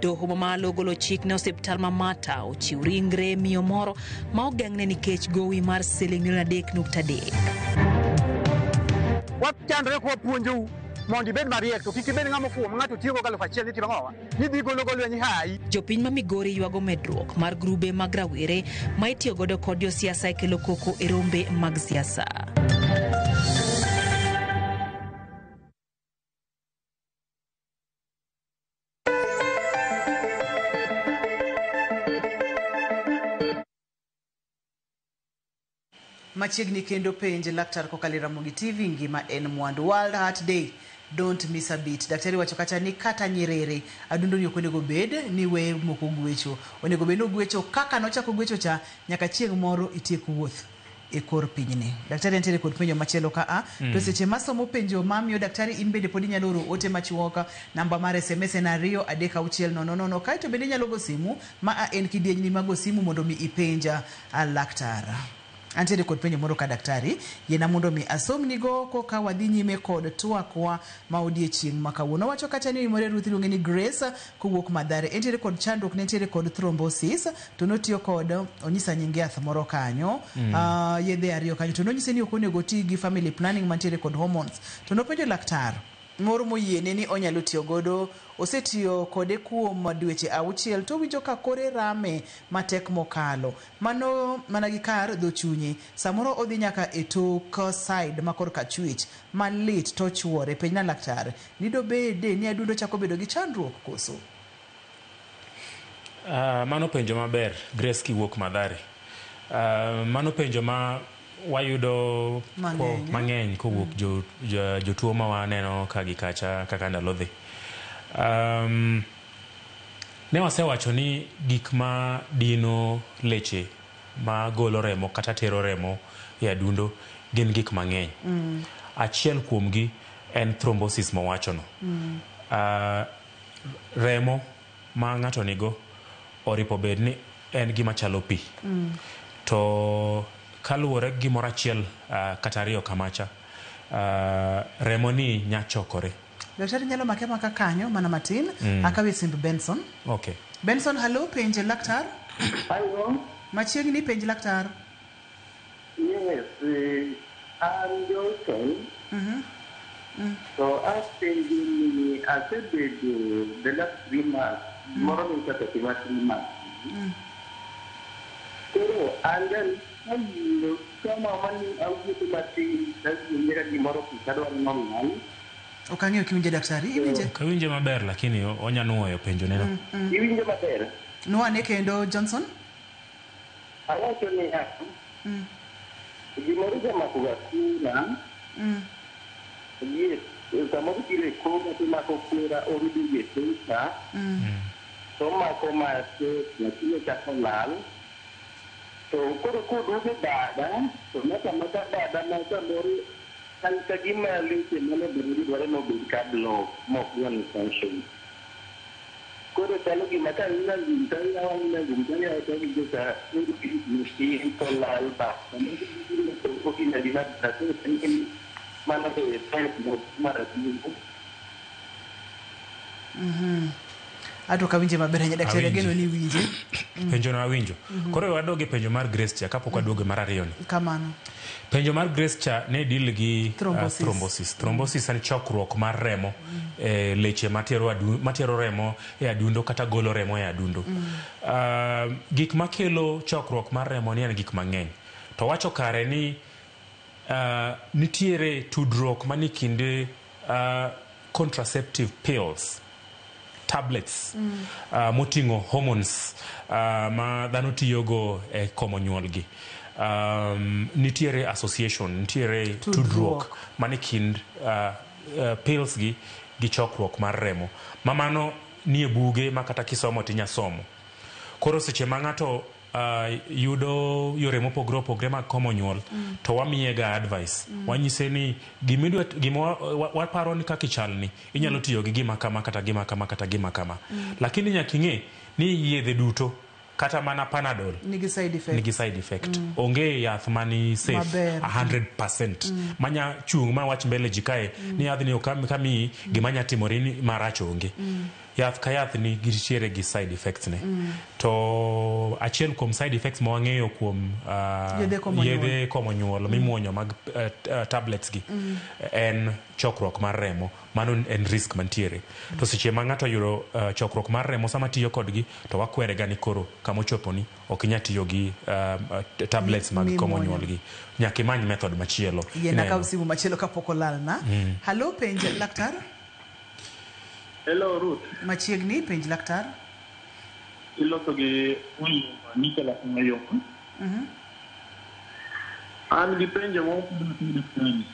Doho mamalo ogolo chik ne osiptal ma Mata ochiw ringre miyo moro ma ogeng'ne nikech gowi mar siling milion 3.3. Wachandore kwa puonjou mondo ibed mariek to kik ibed ng'ama ofuwo ma ng'ato tiyogo gi 1000 ni timo ang'owa ni dhi golo go lweny hayi. Jopiny ma Migori ywago medruok mar grube mag rawere ma itiyo godo kod josiasa e kelo koko e rombe mag siasa. Machiegni kendo penj laktar kokalo e Ramogi TV, ngima en mwandu. World Heart Day, don't miss a beat. Daktari wacho kacha ni kata Nyerere adundo ni ok onego bed ni we moko gwecho, onego bed ni ogwecho kaka nochako gwecho cha nyaka chieng' moro itiek wuoth e kor pinyni. Daktari nitiere kod penjo machielo ka a to seche masomo penjo mamiyo daktari in bende pod inyalo oro ote machuok. Namba mar SMS en 2 3 6 0 0, kaeto bende inyalo go simu ma a en kidienyni mag go simu mondo mi ipenja a laktar. Antiere kod penjo moro ka daktari, yiena mondo mi asomnigo koka wadhi nyime kod twakwa ma odiechieng' ma kawuono. Wacho kacha ni Imore Ruth iluonge ni Grace kowuok Mathare. Entiere kod chandruok, nentiere kod thrombosis, to notiyo kod onyisa nying yath moro kanyo, yedhe ariyo kanyo, to nonyise ni ok onego oti gi family planning mantiere kod hormones. To nopenjo laktar moro moyiene ni onyalo tiyo godo, osetiyo kode kuom dweche 6 to winjo ka kore rame matek mokalo, mano mana gi kar dho chunye, samoro odhi nyaka e tok side ma korka achwich malit to chuore. Penjna laktar ni dobede ni adundo chako bedo gi chandruok koso? Mano penjo maber Grace kiwuok Mathare. Mano penjo ma wayudo mang'eny kowuok jotuo ma waneno ka gi kacha kaka ndalo dhi. Ne wasewacho ni gik ma dino leche ma golo remo kata tero remo e adundo gin gik mang'eny. Achiel kuomgi en thrombosis mawachono. Remo ma ng'ato nigo oripo bed ni en gima chalo pi. To kaluwore gi gimoro achiel kata ariyo kamacha, remo ni nya chokore. Daktari nyalo make maka kanyo mana matin. Akawe simb Benson. Okay. Benson, hello, penj laktar. Hello. Machiegni, penj laktar. Yes, I'm Johnson. So apenjo ni asebedo the last 3 months, moro ni kata 3 months. Koro An then awinjo kama mani awuotho matin tawinjo ka gimoro kadwa nolal. Ok ang'eyo kiwinje daktari, iwinje? Ok awinje maber lakini onya nuoyo penjo neno. Iwinjo maber? Nwane kendo Johnson. Awacho niya, gimoro jamako ga kura, yes, samoro biro e kora tomako kora orudo e toka, tomako matek lakini ochako lal. To koro koduogo bada, to maka maka bada ma samoro chal ka gima leche mane bedo dwaro nobed ka block mok dwa ni function. Koro chalo gima ka ing'a gum to iyawo ang'ina gum to iyawo to awinjo ka matin to lal ba. Okina gima mano be pek mar adundo. Ato ok awinje maber ahinya daktari, Awinji. ageno ni iwinje. Penjo no awinjo. Koro wadog e penjo mar Grace cha kapok waduogo e mar ariyo ni. Kamano. Penjo mar Grace cha ne deal gi Thrombosis. Thrombosis. Thrombosis en chokruok mar remo e leche matero matero remo e adundo kata golo remo e adundo. Gik makelo chokruok mar remo ni en gik mang'eny. To wacho kare ni nitiere tudruok manie kind contraceptive pills tablets moting'o hormones ma dhano tiyogo e komo nyuolgi. Nitiere association, nitiere tudruok manie kind pills gi gi chokruok mar remo. Ma mano nie buge ma kata kisomo tinya somo. Koro seche ma ng'ato yudo yore mopogore opogore mag komo nyuol, to wamiye ga advice. Wanyise ni gimidwa gima waparo ni kaka ichalni inyalo tiyo gi gima kama kata gima kama kata gima kama. Lakini nyaka ing'e ni yedhe duto kata mana Panadol nigi side effect. Nigi side effect. Onge yath mani safe Maber. 100% manya chung' ma wach mbele ji kae ni yadhni ok kamiyi gima nya timore ni marach onge. Yath ka yath ni nitiere gi side effects ne. To achiel kuom side effects ma wang'eyo kuom Yedhe komo nyuol. yedhe komo nyuol mimuonyo mag tablets gi en chokruok mar remo. Mano en risk mantiere. To seche ma ng'ato oyudo chokruok mar remo sama tiyo kodgi to wakwere ga ni koro kamochopo ni ok inya tiyo gi tablets mag komo Mimuonyo. nyuol gi. Nyaka imany method machielo. Yiena Ineno. kaw simu machielo kapok olalna. Halo, penj laktar. Hello Ruth, Machiegni, penj laktar. iloso gi Nicholas Mayoko. An gi penjo moro daktari.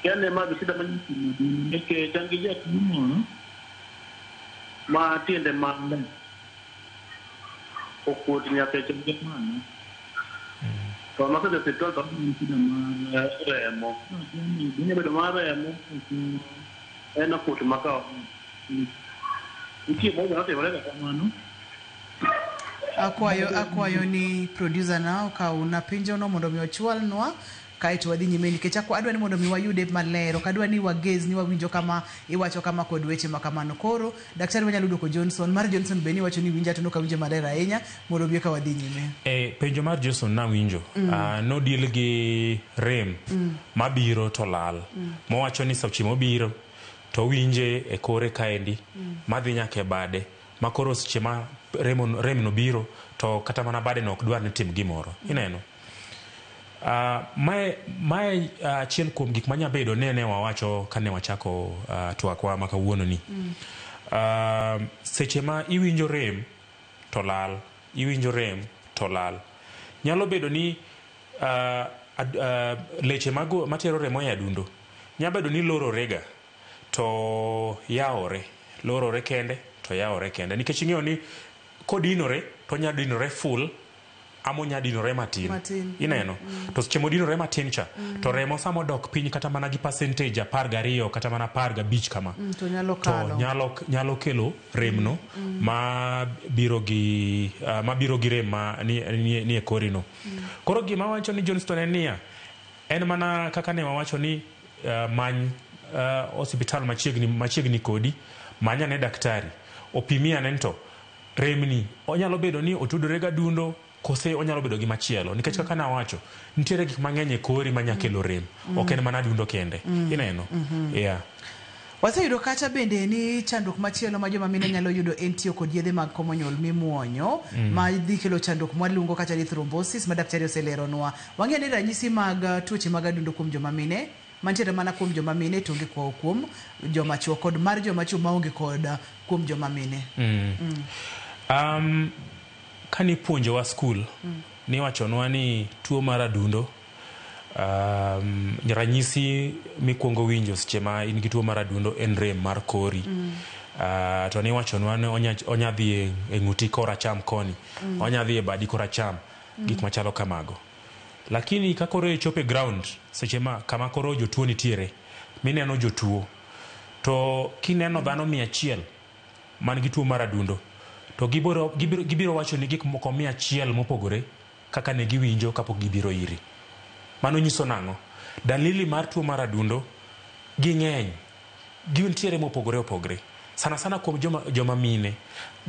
Kia ne mag shida manyiso nikech an gi jatuo moro ma tiende malo okuot nyaka e chonge malo. To nosedhi e osiptal to omiye shida mar remo. Nyalo bedo mar remo koso en okuot ma kawaida. Nitie moro notimore ga kamano. Akwayo ni producer na okaw na penjo no mondo mi ochwalnwa kaeto wadhi nyime nikech adwa ni mondo mi wayude maler ok adwa ni wagez ni wawinjo kama iwacho kama kod weche ma kamano. Koro daktari wanyalo duoko Johnson mar Johnson be ni wacho ni winja to nok awinje maler ahinya mondo obi eka wadhi nyime. Penjo mar Johnson nawinjo. Nodil gi rem mabiro to lal. Mowacho ni seche mobiro to owinje e kore kaendi madhi nyaka e bade ma koro seche ma remno biro to kata mana bade no ok dwar ni tim gimoro. Ineno? Mae achiel kuom gik manya bedo ne wawacho kane wachako twakwa ma kawuono ni. Seche ma iwinjo rem to lal, iwinjo rem to lal. Nyalo bedo ni leche matero remo e adundo nyalo bedo ni lororega to yawore, lorore kende to yawore kende. Nikech ing'eyo ni kodinore to onya dinore full ama onya dinore matin. Matin. Ineno? To seche modinore matin cha, to remo sama odok piny kata mana gi percentage 12 kata mana 15 kama. To nyalo To kalo. nyalo kelo remno ma biro gi rem ma ni e korino. Koro gima wacho ni Johnston en niya, en mana kaka ne wawacho ni many osiptal machiegni kodi, many ane daktari, opimi ane to remni onyalo bedo ni otudore gi adundo kose onyalo bedo gi machielo nikech kaka nawacho nitiere gik mang'eny e kori manya kelo rem. Ok en mana adundo kende. Ineno? Yeah. Waseyudo kata bende ni chandruok machielo ma joma mine nyalo yudo en tiyo kod yedhe mag komo nyuol mimuonyo ma dhi kelo chandruok mwaluongo kata ni thrombosis ma daktari oseleronwa. Wang'eyo ni ranyisi mag tuoche mag adundo kuom joma mine mantiere mana kuom joma mine to onge kuom joma chuo kod mar joma chuo maonge kod kuom joma mine. Kanipuonjowa skul, niwachonwa ni tuo mar adundo, ranyisi mikwongo winjo seche ma in gi tuo mar adundo en rem mar kori. To niwachonwa ni onya dhi e ng'uti koracham koni, onya dhi e badi koracham, gik machalo kamago. Lakini ka koro ichopo e ground seche ma kama koro jotuo nitiere, mineno jotuo, to kineno dhano 100 man gi tuo mar adundo, to gibiro wacho ni gik moko 100 mopogore kaka ne giwinjo kapok gibiro iri. Mano nyiso nang'o? Dalili mar tuo mar adundo ging'eny, gintiere mopogore opogore. Sana sana kuom joma mine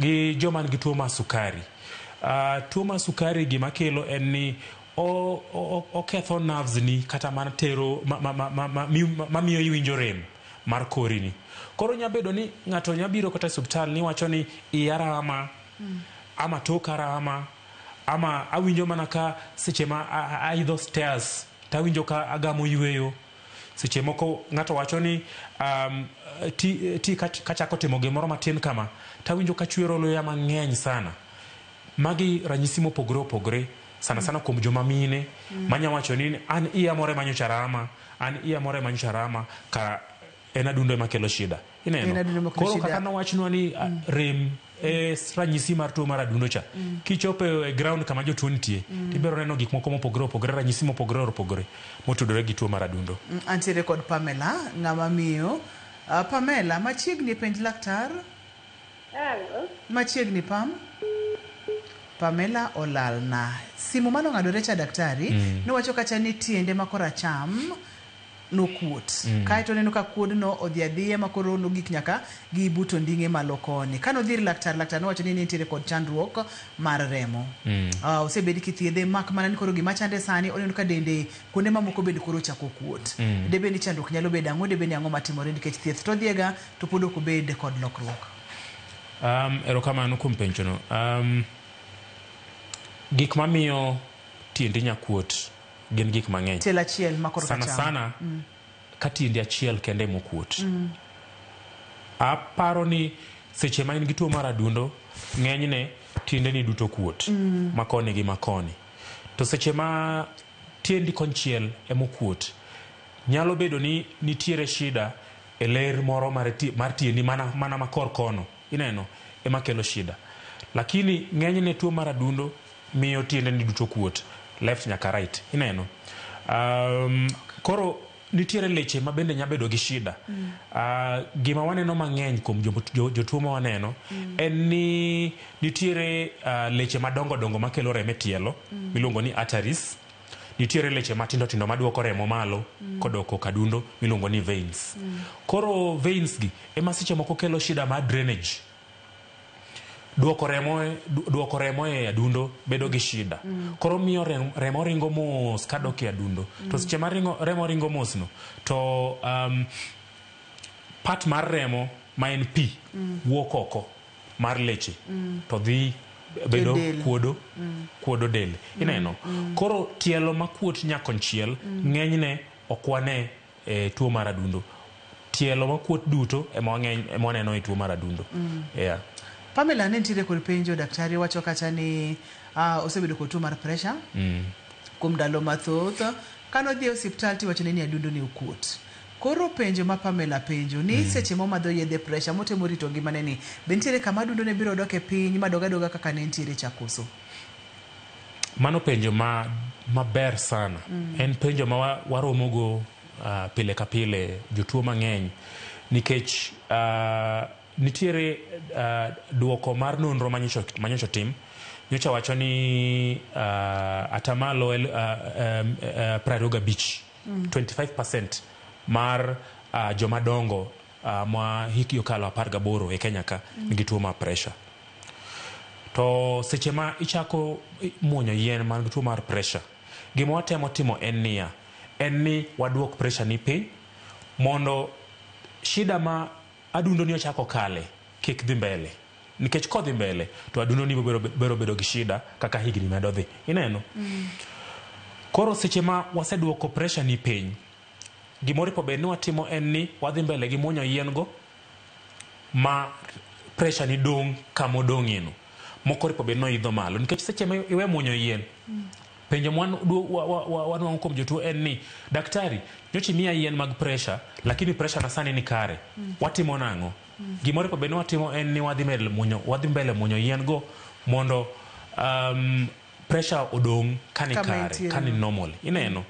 gi joma nigi tuo mar sukari. Tuo mar sukari gima kelo en ni oketho nerves ni kata mana tero mamiyo iwinjo rem mar kori ni. Koro nya bedo ni ng'ato nya biro kata e osiptal ni wacho ni iya rama, ama toka rama, ama awinjo mana ka seche ma aidho stairs tawinjo ka agamo yweyo. Seche moko ng'ato wacho ni ti kachako timo gimoro matin kama tawinjo ka chwero luya mang'eny sana. Magi ranyisi mopogore opogore sana sana kuom joma mine manya wacho ni an iya moro ema nyocha rama, an iya moro ema nyocha rama, ka en adundo ema kelo shida. Ineno? Koro kaka nowachnwa ni rem e ranyisi mar tuo mar adundo cha, kichopo e ground kama jotuo nitie, tibiro neno gik moko mopogore opogore, ranyisi mopogore opogore motudore gi tuo mar adundo. Antiere kod Pamela, ng'ama miyo. Pamela, machiegni penj laktar. Hello. Machiegni Pam. Pamela olalna. Simu mano ng'adore cha daktari, nowacho kacha ni tiende ma koracham nokuot. Kaeto neno ka kuodno odhi adhiya ma koro nogik nyaka gi buto nding'e malo koni. Kano dhi ir laktar, laktar nowacho ni nitiere kod chandruok mar remo. Osebed kithiedhe mak mana ni koro gima chande sani oneno ka dende kuonde mamoko bende koro ochako kuot. Debe ni chandruok nyalo bedo ang'o, debe ni ang'o matimore nikech thieth to dhiega to pod ok obed kod lokruok. Erokamano kuom penjono. Gik mamiyo tiendi nyakuot gin gik mang'eny. Tielo achiel ma korka Sana cham. sana ka tiendi achiel kende mokuot. Aparo ni seche ma in gi tuo mar adundo, ng'enyne tiendeni duto kuot, makoni gi makoni. To seche ma tiendi konchiel emokuot, nyalo bedo ni nitiere shida e ler moro mar tiendi mana makor kono, ineno, ema kelo shida. Lakini ng'enyne tuo mar adundo miyo tiendeni duto kuot, left nyaka right, ineno. Koro nitiere leche ma bende nyalo bedo gi shida. Gima waneno mang'eny kuom jotuo ma waneno en ni nitiere leche madongo dongo makelo remo e tielo, miluongo ni arteries. Nitiere leche matindo tindo maduoko remo malo kodok kadundo miluongo ni veins. Koro veins gi ema seche moko kelo shida mar drainage. Duoko remo e adundo bedo gi shida. Koro miyo remo ringo mos kadok e adundo. To seche ma remo ringo mos no, to part mar remo ma en pi wuok oko mar leche to dhi bedo kuodo del. Ineno? Koro tielo makuot nyakonchiel ng'enyne ok wane tuo mar adundo. Tielo makuot duto ema waneno e tuo mar adundo. Yeah. Pamela ne nitiere kod penjo daktari wacho kacha ni osebedo kod tuo mar pressure kuom ndalo mathoth. Kano dhi e osiptal tiwacho ne ni adundo ne okuot. Koro penjo ma Pamela penjo ni seche momadho yedhe pressure motemo rito ngimane ni be nitiere kama adundo ne biro dok e piny madog adoga kaka ne nitiere cha koso? Mano penjo maber sana. En penjo ma waromogo pile ka pile jotuo mang'eny nikech nitiere duoko mar nonro manyocha tim. Nyocha wacho ni atamalo 25, 25% mar joma dongo ma hikgi okalo 18 e Kenya ka nigi tuo mar pressure. To seche ma ichako muonyo yien man gi tuo mar pressure, gima watemo timo en niya, en ni waduok pressure ni piny mondo shida ma adundo ni ochako kale kik dhi mbele nikech kodhi mbele to adundo ni biro bedo gi shida kaka higni medo dhi ineno. Koro seche ma waseduoko pressure ni piny, gimoro ipo bed ni watimo en ni wadhi mbele gi muonyo yien go ma pressure ni dong' kamodong'ie no. Moko ripo bed ni oidho malo nikech seche ma iwe muonyo yien, penjo mwanwang'o kuom jotuo en ni daktari nyocha imiya yien mag pressure lakini pressure na sani ni kare, watimo nang'o? Gimoro ipo bed ni watimo en ni wadhi mbele muonyo yien go mondo pressure odong' kani kare, kani normal ineno.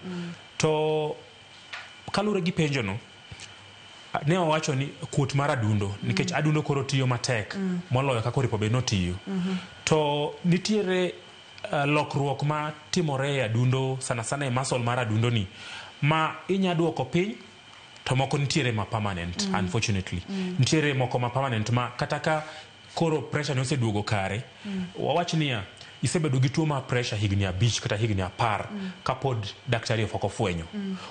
To kalure gi penjo no, ne owacho ni kuot mar adundo nikech adundo koro tiyo matek moloyo kaka oripo bed notiyo. To nitiere lokruok ma timore e adundo sana sana e muscle mar adundo ni ma inya duoko piny, to moko nitiere ma permanent. Unfortunately nitiere moko ma permanent ma kata ka koro pressure ni oseduogo kare, wawach niya isebedo gi tuo mar pressure higni 5 kata higni 10 kapod daktari ok ofwenyo.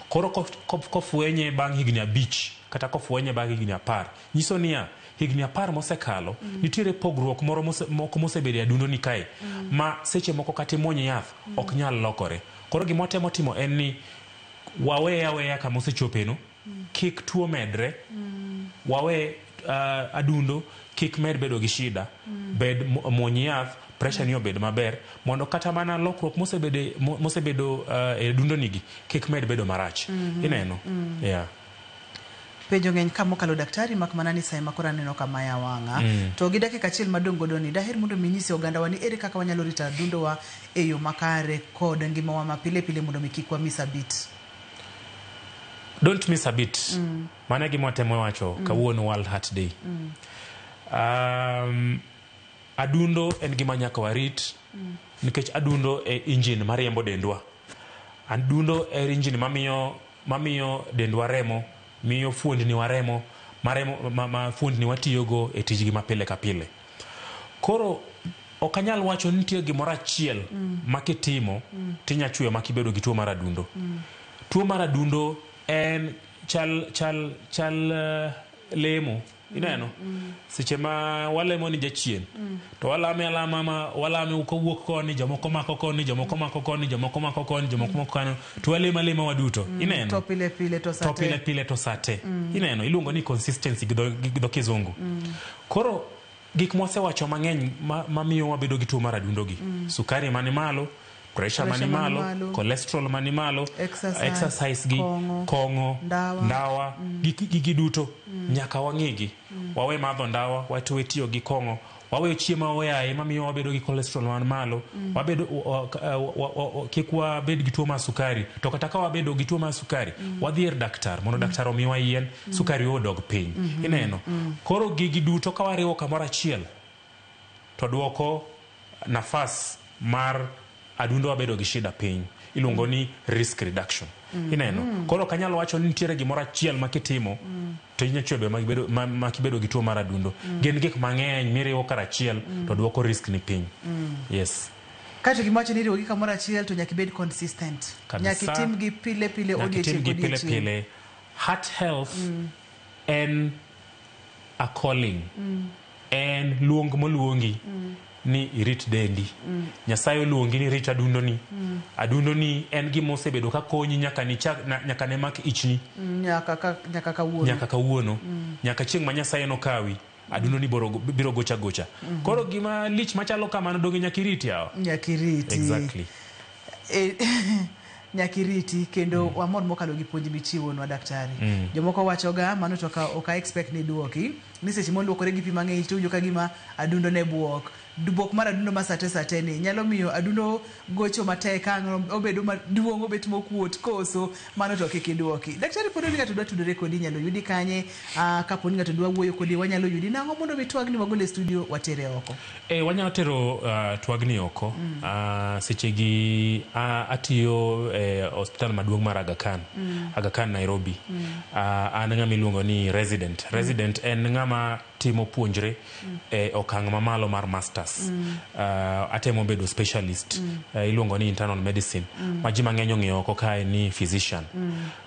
Koro kofwenye bang' higni 5 kata kofwenye bang' higni 10, nyiso niya higni 10 mosekalo nitiere pogruok moro moko mosebedo e adundo ni kae ma seche moko kata imuony yath ok nyal lokore. Koro gima watemo timo en ni wawe aweya kama osechopeno, kik tuo medre, wawe adundo kik med bedo gi shida, bed muony yath pressure ni obed maber mondo kata mana lokruok mosebedo e adundo nigi kik med bedo marach. Ineno? Yeah. Penjo ng'eny ka mokalo daktari mak mana ni sa ema koro aneno ka maya wang'a. To gi dakika achiel madong' godo ni daher mondo mi nyisi ogandawa ni ere kaka wanyalo rito adundowa e yo makare kod ngimawa ma pile pile mondo mi kik wa miss a beat. Don't miss a beat. Mano e gima watemo wacho kawuono World Heart Day. Adundo en gima nyaka warit nikech adundo e engine mariembo dendwa. Adundo e engine mamiyo dendwa remo, miyo fuondni wa remo, ma fuondni watiyogo e tijgi ma pile ka pile. Koro ok anyal wacho ni nitie gimoro achiel ma kitimo tinya chweyo ma kibedo gi tuo mar adundo. Tuo mar adundo en chal lemo ineno. Seche ma walemo ni jachien to walame alama ma walame kowuok koni, jomoko mako koni, jomoko mako koni, jomoko mako koni, jomoko mako koni, to walemo alema waduto ineno. To pile pile to sate. To pile pile to sate. Ineno, iluongo ni consistency gi dho kizungu. Koro gik mwasewacho mang'eny mamiyo wabedo gi tuo mar adundo gi, sukari mani malo, pressure mani malo, cholesterol mani malo, exercise gi kong'o, ndawa, gigi duto nyaka wang'igi. Wawe madho ndawa, wawe tiyo gi kong'o, wawe chiemo oyaye mamiyo wabedo gi cholesterol man malo, wabedo kik wabed gi tuo mar sukari. To kata ka wabedo gi tuo mar sukari, wadhi ir daktar mondo daktar omiwa yien, sukari odog piny. Ineno? Koro gigi duto ka wariwo kamoro achiel to duoko nafas mar adundo wabedo gi shida piny. Iluongo ni risk reduction. Ineno? Koro ok anyal wacho ni nitiere gimoro achiel ma kitimo to inya chweyo ma kibedo gi tuo mar adundo. Gin gik mang'eny miriwo kar achiel to duoko risk ni piny. Yes. Kato gima wacho ni iriwo gi kamoro achiel to nyaka ibed consistent. Nyaka itim gi pile pile odiechieng' kodiechieng'. Pile. Heart health en a calling. En luong moluongi ni irit dendi. Nyasaye oluongi ni irit adundoni. Adundoni en gima osebedo ka konyi nyaka ne mak ichni. Nyaka kawuono. Nyaka kawuono. Nyaka chieng' ma Nyasaye nokawi, adundoni biro gocha gocha. Koro gima lich machalo kamano donge nyaka iriti yawa? Nyaka iriti. Exactly. Nyaka iriti kendo wamor mokalo gi puonj michiwonwa daktari. Jomoko wachoga mano to ok a expect ni duoki ni seche moluokore gi pi mang'eny to iwinjo ka gima adundo ne buok. Buok mar adundo ma sate sate ni nyalo miyo adundo gocho matek ka ang' obedo maduong' obet mokuot koso mano to kik iduoki. Daktari pod ni ng'ato dwa tudore kodi inyalo yudi kanye? Kapo ni ng'ato dwa wuoyo kodi wanyalo yudi nang'o mondo mi twagni wagol e studio watere oko? Wanyalo tero twagni oko. Seche gi atiyo e osiptal maduong' mar Aga Khan. Aga Khan Nairobi. An ng'ama iluongo ni resident. Resident en ng'ama ng'ama timo puonjre e okang' mamalo mar masters. Atemo bedo specialist iluongo ni internal medicine ma ji mang'eny ong'eyo oko kae ni physician.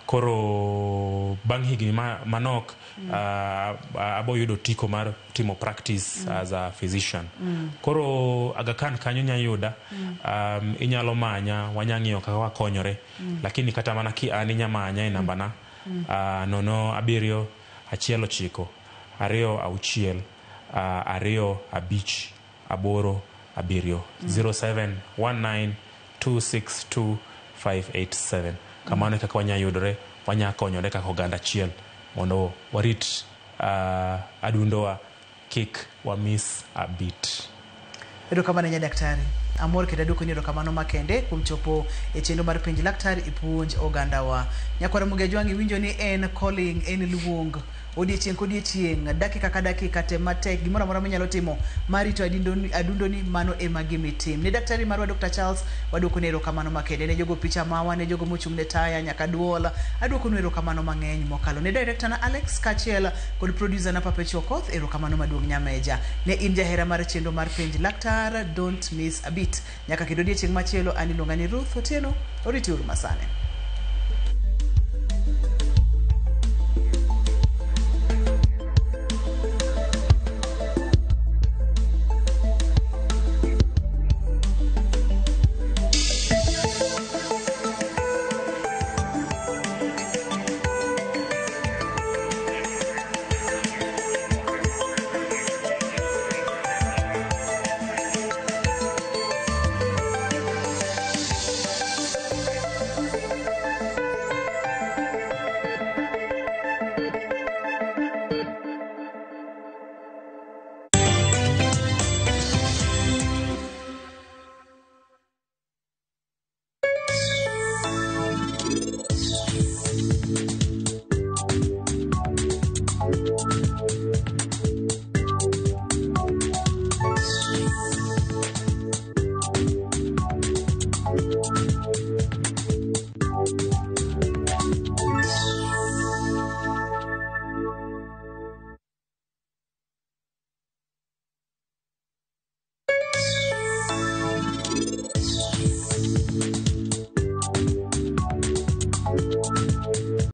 Koro bang' higni manok abo yudo tiko mar timo practice as a physician. Koro Aga Khan kanyo nya yuda. Inyalo manya, wanya ng'iyo kaka wakonyore. Lakini kata mana ki an inya manya e nambana 07 19 26 25 87 0719 262 587. Kamano e kaka wanya yudore, wanya konyore kaka oganda achiel mondo warit adundowa kik wamis a beat. Erokamano nya daktari. Amor kendo aduoko ni erokamano makende kuom chopo e chenro mar penj laktar ipuonj ogandawa. Nyakwar Mugejwang' iwinjo ni en calling, en luong. Odiechieng' kodiechieng', dakika ka dakika, tem matek, gimoro amora minyalo timo mar rito adundoni, mano ema gimitim. Ne daktari marwa Dr. Charles, waduoko ni erokamano makende. Ne jogo picha mawa, ne jogo mochung' ne taya, nyaka duol, aduoko nu erokamano mang'eny mokalo. Ne director na Alex kaachiel kod producer na Perpetual Koth, erokamano maduong' nyameja. Ne in jahera mar chenro mar penj laktar, don't miss a beat. Nyaka kendo odiechieng' machielo, an iluonga ni Ruth Otieno, oriti uru masane.